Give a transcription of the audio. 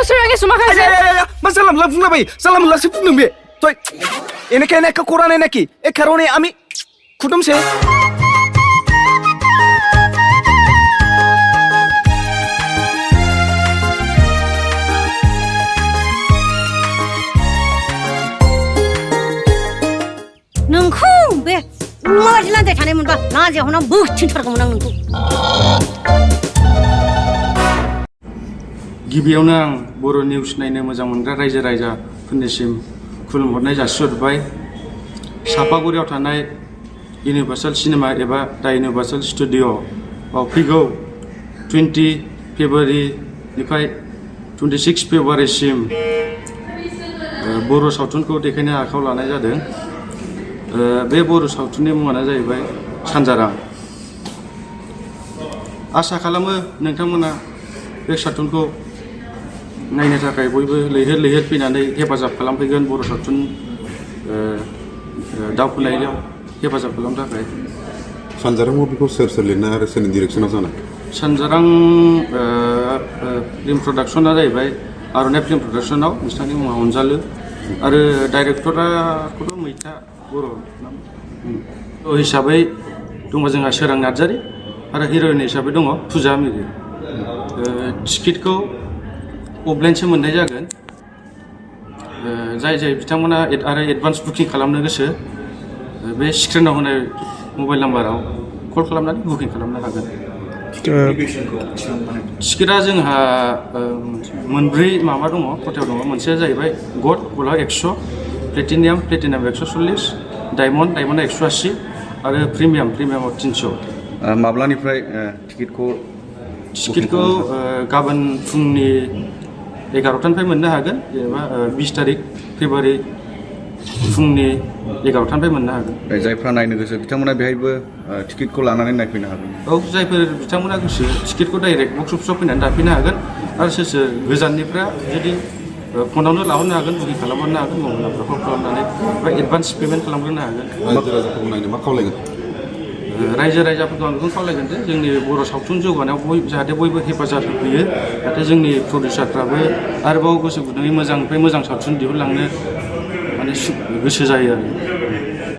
बोसोरांगे सुमाखासे मा जालामला बुंलाबाय जालामलासो बुंदों बे तय এনেকে এনেকে করা নেই নাকি এ কারণে আমি খুদমছে नोंखौ बे माबायदि लान्जाय थानाय मोनबा लान्जायाव हना बोथिंथारगौमोन आं नोंखौ गिबियावनो आं बर' निउस नायनो मोजां मोनग्रा रायजो राजाफोरनिसिम खुलुमहरनाय जासिहरबाय सापागुरियाव थानाय इउनिभार्सेल सिनेमा एबा दा इउनिभार्सेल स्टुडिअ'आव फैगौ 20 फेब्रुवारिनिफ्राय 26 फेब्रुवारिसिम बर' सावथुनखौ देखायनो आखायाव लानाय जादों बे बर' सावथुननि मुङानो जाहैबाय सानजारां आसा खालामो नोंथांमोना बे सावथुनखौ नायनो थाखाय बयबो लैहोर लैहोर फैनानै हेफाजाब खालामफैगोन बर' सावथुन दावखोनायाव हेफाजाब खालामनो थाखाय सानजारां मुभिखौ सोर सोर लिरना आरो सोरनि डिरेक्सनाव जानाय सानजारां फिल्म प्रडाक्सना जाहैबाय आर'नाइ फिल्म प्रडाक्सनाव बिथांनि मुङा अनजालु आरो डाइरेक्टराखौथ' मैथा बर' हिसाबै दङ जोंहा सोरां नार्जारि आरो हिर'इन हिसाबै दङ फुजा मिरि टिकेटखौ अफलाइनसो मोननाय जागोन जाय बिथांमोना आरो एडभान्स बुकिं खालामनो गोसो बे स्क्रिनाव होनाय मबाइल नाम्बाराव कल खालामनानै बुकिं खालामनो हागोन टिकेटआ जोंहा मोनब्रै माबा दङ खथायाव दङ मोनसेया जाहैबाय गल्ड गल्डआ 100 प्लेटिनाम 140 डायमन्ड 180 आरो प्रिमियामाव 300 माब्लानिफ्राय टिकेटखौ गाबोन फुंनि 11टानिफ्राय मोननो हागोन जेनेबा 20 तारिख फेब्रुवारि फुंनि 11टानिफ्राय मोननो हागोन जायफ्रा नायनो गोसो बिथांमोना बेहायबो टिकेटखौ लानानै नायफैनो हागोन औ जायफोर बिथांमोना गोसो टिकेटखौ डाइरेक्ट बक्स अफिसाव फैनानै दाफैनो हागोन आरो सोर गोजाननिफ्रा जुदि फनावनो लाहरनो हागोन बुकिं खालामहरनो हागोन मबाइल नाम्बाराव कल खालामनानै बा एडभान्स पेमेन्ट खालामग्रोनो हागोन रायजो राजाफोरखौ नायनो मा खावलायगोन रायजो राजाफोरखौ आं बेखौनो खावलायगोन जे जोंनि बर' सावथुन जौगानायाव जाहाथे बयबो हेफाजाब होफैयो जाहाथे जोंनि प्रडिउसारफ्राबो आरोबाव गोसो गुदुङै मोजांनिफ्राय मोजां सावथुन दिहुनलांनो माने गोसो जायो आरो